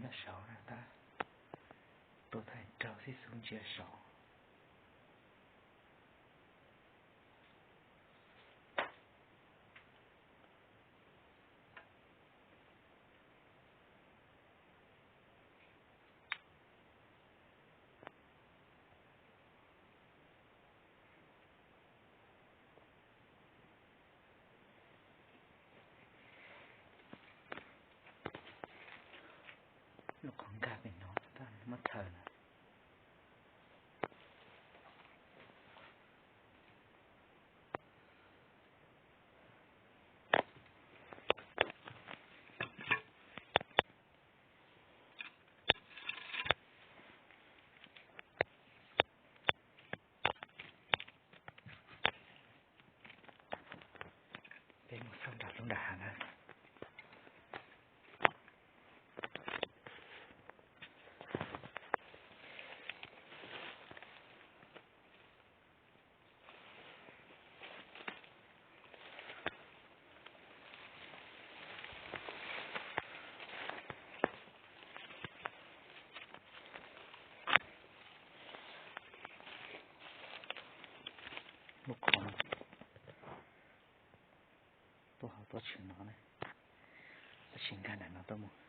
Nyob saud na, tab tua thaij raug xib xub ntsia saud. Lub qhov nkag pem no tab muab thaws na. Peb mus xauj nram lub nram hav na. Lub qhov no tuaj hauv tuaj tshwm no ne, tab sis nkag ntawm no tuaj mus.